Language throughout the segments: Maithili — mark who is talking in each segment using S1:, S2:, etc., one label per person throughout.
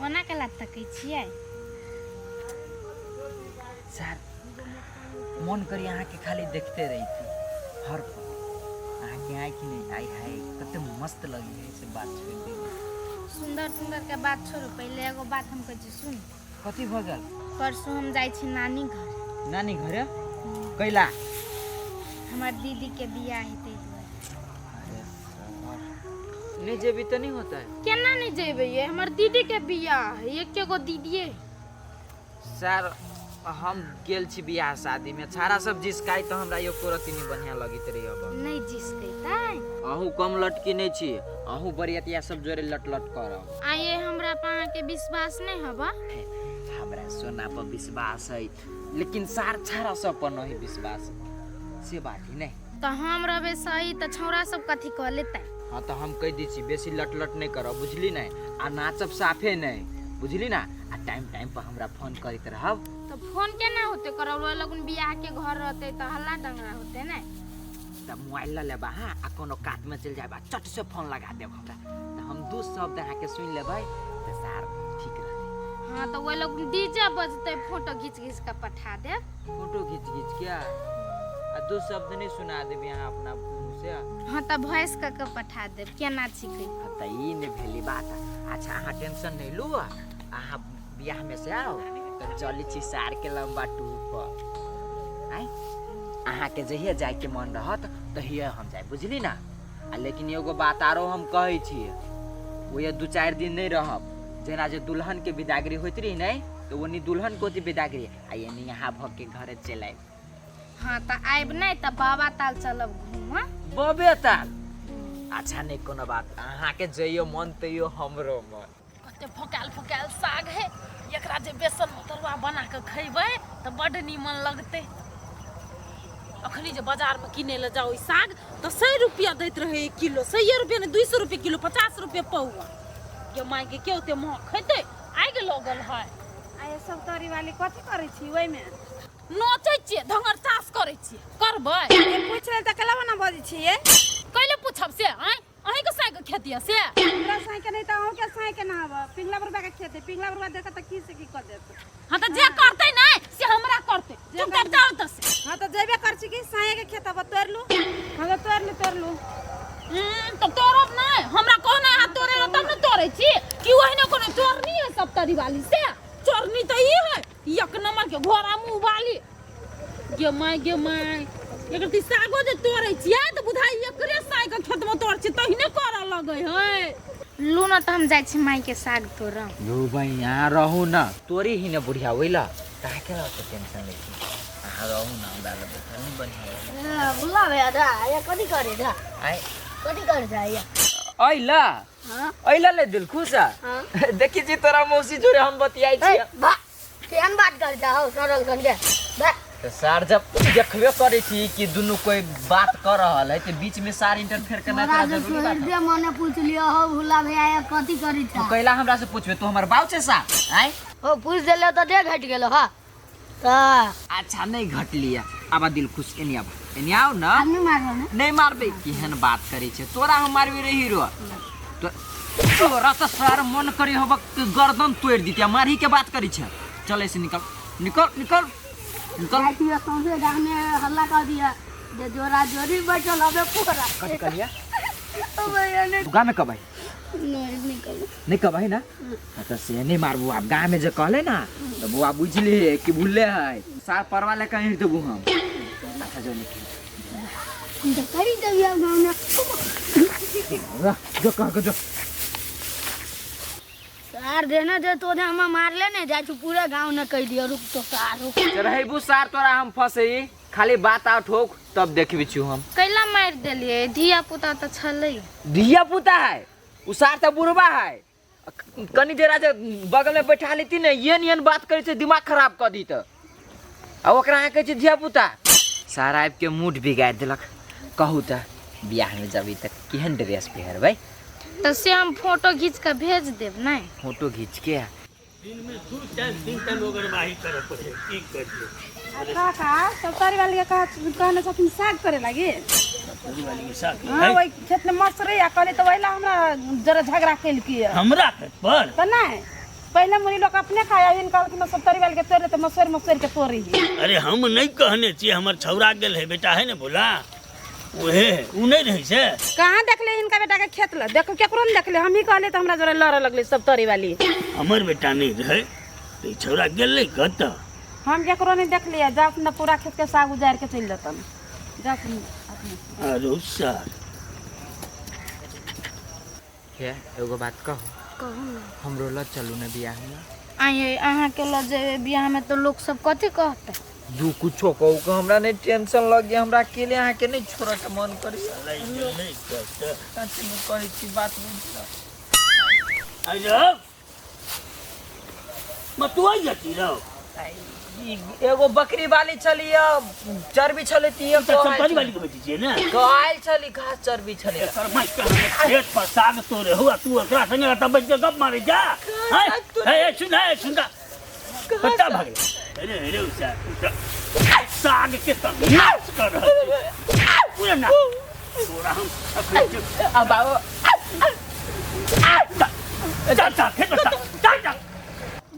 S1: ओना केला तकै छियै?
S2: सर मन करी अहाँके खाली देखते रहिती हर पल। अहाँके आँखि नहि आइ हाय कते मस्त लगी है से बात छोड़ि दियौ।
S1: सुंदर सुंदर के बात छोड़ू, पहिले एगो बात हम कहै छी सुन।
S2: कथी भऽ गेल?
S1: परसू हम जाइ छी नानी घर।
S2: नानी घर? कैला?
S1: हमर दीदी के बियाह हेतै दुआरे।
S2: अरे सर नहीं जेबी तऽ नहीं होता है।
S1: केना नहीं जेबै ये, हमर दीदी के बियाह है, एके गो दीदीए है।
S2: सर हम गेल छी बियाह शादी में, छाड़ा सब जिसकाई तो हमरा एको रत्ती नहीं बढ़िया लगित रही। अब
S1: नहीं जिसकैतै।
S2: अहूँ कम लटकी नहीं छी, अहूँ बरियतिया सब जोरे लट लट करब।
S1: आ ये हमरा पर अहाँके विश्वास नहीं हबा?
S2: हमरा सोना पर विश्वास है, लेकिन सार छाड़ा सब पर नहीं विश्वास, से बात ही नहीं।
S1: तो हम रहबे सही तो छौड़ा सब कथी कह लेतै?
S2: हाँ तो हम कह दै छी बेसी लट लट नहीं करब, बुझली नहीं? आ नाचब साफे नहीं, बुझली ना? आ टाइम टाइम पर हमरा फोन करैत रहब।
S1: तो फोन केना होते करब, ओहि लगन बियाह के घर रहते तो हल्ला डंगरा होते ने।
S2: तब मोबाइल ल लेबा, हाँ, आ कोनो कात में चलि जायब आ चट से फोन लगा देब हमरा, तऽ हम दू शब्द अहाँके सुनि लेबै तऽ सार ठीक रहतै।
S1: हाँ तो ओहि लगन डीजे बजते, फोटो घीच घीच के पठा देब।
S2: फोटो घीच घीच के आ दू शब्द नहीं सुना देबी अहाँ अपना मुँह से?
S1: हाँ तऽ वॉइस कऽ के पठा देब केना छिकै।
S2: हाँ तऽ ई नहि भेली बात। अच्छा अहाँ टेंशन नहीं लू, अहाँ बियाह में से आओ तऽ चलै छी सार के लंबा टूर पर। आय अहाँके जहिया जायके मन रहत तहिया हम जाय, बुझली ना? आ लेकिन एगो बात आरो हम कहै छी, ओहे दू चारि दिन नहीं रहब। जेना जे दुल्हन के विदागरी होइत रही नहीं, तऽ ओनी दुल्हन को होती विदागरी आ एनी यहाँ भऽ के घरे चलि आयब।
S1: हाँ तऽ आयब नहीं तऽ बाबा ताल चलब घूमऽ।
S2: बबे ताल? अच्छा नहीं कोनो बात, अहाँके जइयो मन तैयो हमरो मन।
S3: कते फोकायल फोकायल साग है, एकरा जे बेसन में तरुआ बना के खैबै तऽ बड्ड नीमन लगतै। अखनी जे बाजार में किनै लए जाउ ई साग तऽ 100 रुपया दैत रहै एक किलो, 100 रुपया नहि 200 रुपया किलो, 50 रुपया पौआ। गे माय गे, के ओते महग खैतै? आगि लगल है।
S4: आ ये सब तरी वाली कथी करै छी ओहिमे?
S3: नोचै छियै, धंगर चास करै छियै। करबै?
S4: ये पूछ रहे तऽ केला बना बजै छियै?
S3: कैले पूछब से? आँय, अहीं के साग के खेती है से?
S4: हमरा साई के नहीं तऽ अहूँ के साई के ना हब, पिंगला बरुआ के खेत है, पिंगला बरुआ देखत तऽ की से की कर देत।
S3: हाँ तऽ जे करतै नै से हमरा करतै, चुपचाप जाउ तऽ से।
S4: हाँ तऽ जेबे कर छी कि साई के खेत हब, तोड़ लू। हाँ तऽ तोड़ लू, तोड़ लू।
S3: तऽ तोड़ब नै, हमरा कहू नै अहाँ तोड़े लए तब ने तोड़ै छी। कि ओहिने कोनो चोरनी है सब तरी वाली से? चोरनी तऽ ई है एक नंबर के घोड़ा मुँह वाली। गे माय गे माय, एकर ती सागो जे तोड़ै छियै तऽ बुझाइ एकरे साग के खेत में तोड़ छी तहिने करऽ लगै है।
S1: लू न तऽ हम जाइ छी माय के साग तोड़ब।
S2: यौ भाई यहाँ रहू न, तोरी ही न बुढ़िया ओइला काहे के रहते टेंशन लै छी, अहाँ रहू न, हमरा लग बैठल नहीं बढ़िया।
S5: बुला भैया दा या कथी करे दा?
S2: आय
S5: कथी करे जा या?
S2: अइला?
S5: हाँ।
S2: अइला ले दिल खुश है?
S5: हाँ।
S2: देखी छी तोरा मौसी जोरे हम बतियाई छी।
S5: ए, बा केहन बात कर जाओ सरल कन के बा।
S2: तो सर जब देखबे करे छी कि दुनू कोई बात कर रहल है तो बीच में सार इंटरफेयर करना
S5: तोरा
S2: तोरा
S5: से
S2: जरूरी बात
S5: छोड़
S2: है।
S5: दे, मने पूछ लियो हो भुला भैया या कथी करी
S2: तू
S5: था?
S2: कैला हमरा से पूछबे, तू हमर बाप छे सा? आय
S5: हो पूछ देले तो दे घट गेलो। हां तो
S2: अच्छा नहीं घटलिया, आबा दिल खुश एनी आबा, एनी आओ ना।
S5: आदमी मारबो ने?
S2: नहीं मारबे, केहन बात करे छे तोरा हम मारबे रे हीरो। तो तोरा तो सार मन करी होबक गर्दन तोड़ दीतिया, मारही के बात करी छे। चल ऐसे निकल निकल निकल निकल।
S5: राति में सौंसे गाँव में हल्ला कर दिया जे जोरा जोरी बैठल हबे पूरा।
S2: कथी कहलिया?
S5: ओ भैया ने
S2: तू गाँव में कब आई?
S5: नहीं निकल।
S2: नहीं कब आई ना? हाँ, तो से नहीं मारबू आप गाँव में जो कहले ना तो बुआ बुझली कि भूलले है सार परवा ले कहीं देबू हम। अच्छा जो निकल
S5: तो करी देबिया गाँव में।
S2: जो कह के जो
S5: सार देना दे तो हम मारले नहीं जाय छु पूरा गांव ने कह दियो। रुक तो सार रुक।
S2: रहेबू सार तोरा हम फसई, खाली बात आ ठोक तब देखबी छु हम।
S1: कैला मारि देलियै? धिया पुता तऽ छलै।
S2: धिया पुता है उ सार तऽ बुढ़बा है, कनी देर आज बगल में बैठा लेती ने एहन एहन बात करै छै दिमाग खराब कऽ दी तऽ आ ओकरा अहाँ कहै छै धिया पुता। सारा आबि के मूड बिगाड़ि देलक। कहू तऽ बियाह में जबी तऽ केहन ड्रेस पहिरबै?
S1: तऽ से हम फोटो घीच कऽ भेज देब नहि?
S2: फोटो घीच के
S6: दिन में 2 टाइम 3 टाइम ओगरवाही करे पड़े, की करिए।
S4: काका सब तरी वाली के कहने छथिन साग करे लागी।
S6: तरी वाली के साग?
S4: हाँ, ओहि खेत में मस्त रही आ कहली तऽ ओहिला हमरा जरा झगड़ा केलकी।
S6: हमरा खेत पर?
S4: तऽ नहीं, पहिले मुरी लोग अपने खाया हिन कहल कि मसोतरी वाल के तोड़ तो मसोर मसोर के तोड़ी
S6: अरे हम नहीं कहने छियै, हमर छौरा गेल है, बेटा है ने बोला, उहे उ नहीं रहै से।
S4: कहाँ देखले इनका बेटा के खेत ल? देखो केकरो नहीं देखले, हम ही कहले तो हमरा जोरे लड़े लगले सब तोरी वाली।
S6: हमर बेटा नहीं रहै तो छौरा गेल कतऽ?
S4: हम केकरो नहीं देखलिए, जाओ न पूरा खेत के साग उजाड़ के चलि जेतन। जाओ अपने।
S6: अरे सर
S2: हे एगो बात कहू?
S1: कहू ना।
S2: हमरो ल चलू ने बियाह में।
S1: आइए अहाँ के ल जेबै बियाह में तो लोग सब कथी कहतै?
S2: दू कुछो कहू के हमरा नहीं टेंशन लग गया, हमरा अकेले अहाँ के नहीं छोड़े के मन करी।
S6: नहीं कहतै।
S2: सच में कहै छी बात बुझल।
S6: अरे मतुआ जती रहो।
S2: एगो बकरी वाली छली, चर्बी छली तिये
S6: सप्ताही वाली के बेटी छियै ने?
S2: कहल छली घास चर्बी छली।
S6: एकर माइक के खेत पर साग तोड़े हुआ, तू ओकरा संगे एतऽ बैठ के गप मारे जा। हे सुन, हे सुन, कत्ता भागले? अरे अरे उषा साग के तनाश कर रहल छै पूरा ना तोरा हम
S2: अब बाबू
S6: जा जा खेत पर जा जा।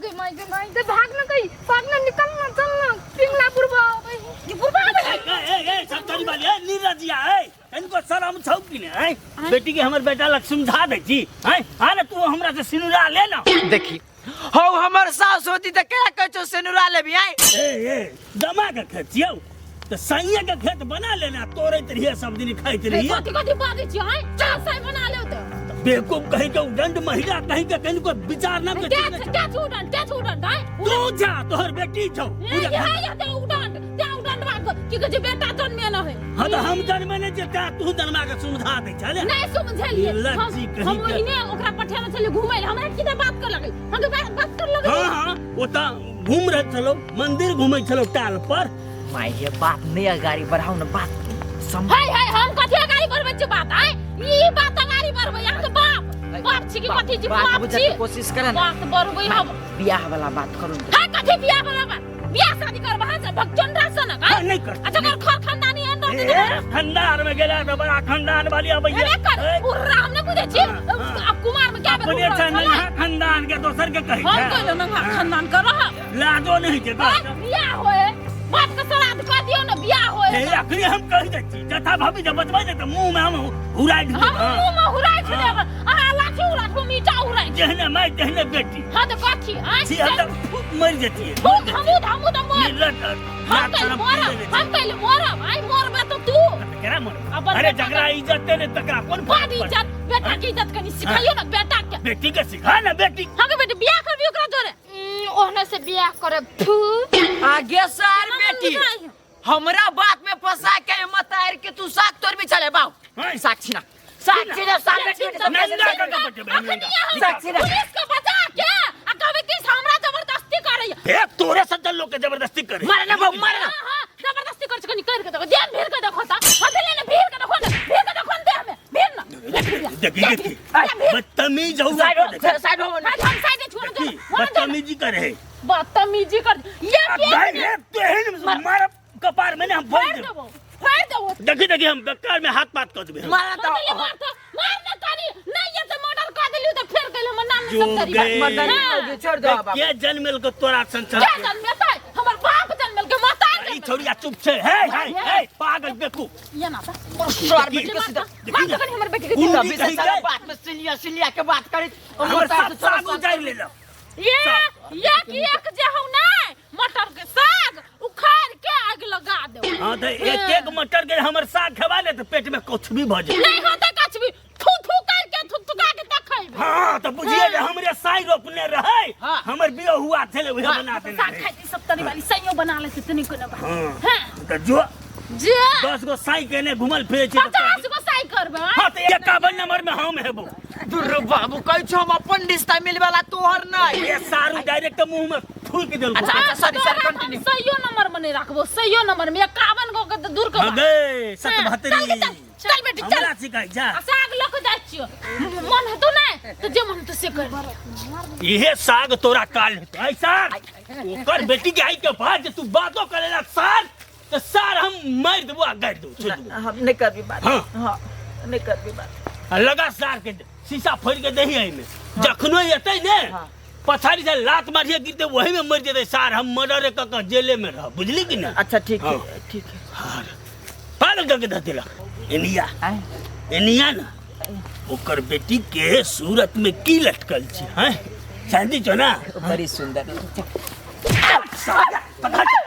S1: गे माई गे माई गे भाग ना कहीं, भाग ना, निकल ना, चल ना, पिंगला बुढ़बा आबै है।
S3: ये बुढ़बा आबै है।
S6: ए ए ए सरकारी वाली ए नीरजिया ए इनको शरम छौ कि ने? ए बेटी के हमर बेटा लग समझा दै छी। ए आ ने तू हमरा से सिनुरा ले ना।
S2: देखी हौ हमर सास होती त केना कहै छौ सिनुरा लेबी? आइ
S6: ए ए दमा के खेत छियौ त सैया के खेत बना लेना, तोड़ैत रहिए सब दिन खाइत रहिए।
S3: कथी कथी बाजै छियै? आइ चल सै बना लेउ त।
S6: बेवकूफ कहीं के उदंड महिला कहीं के कहीं को विचार ना के।
S3: के छौ उदंड? के छौ उदंड? आइ
S6: तू जा, तोहर बेटी छौ।
S3: ए ये ते उदंड, ते उदंड बात की कहै छै बेटा जन्मे न है।
S6: हां त हम जन्मे नै जे ता तू जन्मा के समझा दै छले।
S3: नहीं समझलिए हम, ओहिने ओकरा पठेने छलियै घुमै लए, हमरा की बात कर लगै, हम के बात कर लगै।
S6: हां हां ओता घूम रहल छलो, मंदिर घुमै छलो टाल पर।
S2: माय ये बात नहीं अगाड़ी बढ़ाओ ना बात
S3: हाय हाय हम कथी अगाड़ी बढ़बै छी बात? आइ ई बात अगाड़ी बढ़बै अहाँ के बाप बाप छी कि कथी छी?
S2: बात
S3: बाप
S2: बुझे
S3: छी
S2: के कोशिश करे ना।
S3: बात बढ़बै हम।
S2: बियाह वाला बात करू।
S3: हाय कथी बियाह वाला बात? बियाह शादी करब अहाँ से भगचंड रासन?
S6: हां नहीं कर।
S3: अच्छा कर खर खानदानी अंदर
S6: ए खानदान में गेला त बड़ा खानदान वाली आबै
S3: है। कर उर्रा हम नहीं बुझै छी। अब कुमार में क्या बेर
S6: अपने
S3: उर्रा
S6: छै
S3: छलै?
S6: नन्हा खानदान के दोसर के कहै
S3: हम
S6: छै।
S3: कहलहुँ नन्हा खानदान के रहब।
S6: लाजो नहीं छै।
S3: बियाह होए बाप के श्राद्ध कर दियौ ने बियाह होए।
S6: हे अखनी हम कहि दै छी जथा भाभी जब बचबै ने त मुंह में हम हुराइ देबै।
S3: हम मुंह में हुराइ देब, अहाँ लाठी उड़ाठ हम ईटा उड़ाइ।
S6: जेहने माय तेहने बेटी।
S3: हां त कथी? आइ
S6: छी हम त मरि जतियै।
S3: फूक हमू त हमू त मर।
S6: मिलत
S3: हम कइल मरब, हम कइल मरब। आइ मरबे त तू
S6: केना मरब?
S3: अपन
S6: अरे
S3: बेटा
S6: जकरा इज्जत ने तकरा कोन
S3: बड इज्जत? बेटा के इज्जत कनी सिखाइयो ना बेटा के।
S6: बेटी के सिखा ना बेटी।
S3: हम के बेटी बियाह करबी ओकरा जोरे?
S1: ओहने से बियाह करब। फू
S2: आगे सार बेटी हमरा बात में फंसा के मत आर के तू साग तोड़ भी चले बाऊ। साग छीना, साग छीना, साग छीना,
S6: नंगा का बटे
S3: अखनी हम
S2: साग छीना।
S3: पुलिस के बजा के आ कहबे कि हमरा जबरदस्ती करैया।
S6: हे तोरे सज्जन लोग के जबरदस्ती करे।
S2: मारे ना बाऊ, मारे ना।
S3: हां हां जबरदस्ती कर कनी कर के देखो, देह भीड़ के देखो ता हथेले ने भीड़ के देखो ने, भीड़ के देखो ने देह में भीड़ ना।
S6: देखी देखी बदतमीज हो
S2: साइड हो, साइड हो।
S3: हम साइड छोड़ दो,
S6: बदतमीजी करे,
S3: बदतमीजी कर ये
S6: भाई रे तेहन मार कपार में ने हम फोड़
S3: फाड़
S6: देब,
S3: देबो, फाड़ देबो।
S6: देखी देखी हम बेकार में हाथ पात कर देबे।
S2: मारा
S3: तो मार तो मार ना करी नहीं ये तो मर्डर कर देलियो तो फिर गेल हमर नाम
S6: जो
S3: सब तरी
S6: गए।
S2: मर्दानी हो छोड़ दो बाबा।
S6: के जन्मेल के तोरा संचार
S3: के जन्मेतै? हमर बाप जन्मेल के माता
S6: ई छोरिया चुप छै। हे हे हे पागल बेवकूफ
S3: ये ना ता
S2: सार बेटी के सीधा
S3: मार तो कनी हमर बेटी के
S6: कुंडी
S2: तभी से
S6: कही
S2: सारा
S6: गए।
S2: बात में सिलिया सिलिया के बात करी
S6: हमर साथ साग उजाड़ लेलक।
S3: ये एक एक जे हौ नै मटर के साग उखाड़ के आग लगा देब।
S6: हां त एक एक मटर के हमर साग खेबा ले त पेट में कुछ भी भ जाए।
S3: नहीं होते कुछ भी, थू थू कर के थू थुका के तखैबे।
S6: हां त बुझिए जे हमरे साई रोपने रहै,
S2: हाँ।
S6: हमर बियाह हुआ छले उहे बना देने
S3: साग
S6: रहै।
S3: खाइ सब तरी वाली सैयो बना ले से तनी कोनो बात।
S6: हां
S3: हां
S6: त जो
S3: जे
S6: 10 गो साई केने घुमल फिरे छी।
S3: 50 गो साई करबे।
S6: हां त 51 नंबर में हम हेबो।
S2: दुर्र बाबू कहै छौ हम अपन रिश्ता मिल वाला तोहर नहीं।
S6: ए सारू डायरेक्ट मुंह में थूक देलको।
S2: अच्छा अच्छा सॉरी सॉरी कंटिन्यू।
S3: सैयो नंबर में नहीं राखबो, सैयो नंबर में 51 गो के त दूर के
S6: हां
S3: बात।
S6: गे
S3: चल
S6: सतभतरी
S3: चल बेटी चल,
S6: हमरा सिखाइ जा।
S3: आ साग लऽ के जाइ छियो, मन हेतौ नै त जे मन हेतौ से कर।
S6: इहे साग तोरा काल हेतौ। ऐ सार ओकर बेटी के आई के बाद जे तू बातो करेला सार त सार हम मारि देबो आ गाड़ि देबो छोड़ देबो।
S2: हम नहीं करबी बात।
S6: हाँ।
S2: हां नहीं करबी बात।
S6: आ लगा सार के शीशा फोड़ के दही एहिमे जखनो एतै ने
S2: हाँ।
S6: पछाड़ी से लात मारिए गिरते वही में मर जेतै सार हम मर्डर क क जेले में रह बुझली कि ना
S2: अच्छा ठीक है
S6: हाँ।
S2: ठीक है
S6: हाँ पागल करके धऽ देलक एनिया
S2: आय
S6: एनिया ना ओकर बेटी के सूरत में की लटकल छै हैं शांति छौ ना
S2: बड़ी सुंदर
S6: साला, पकड़।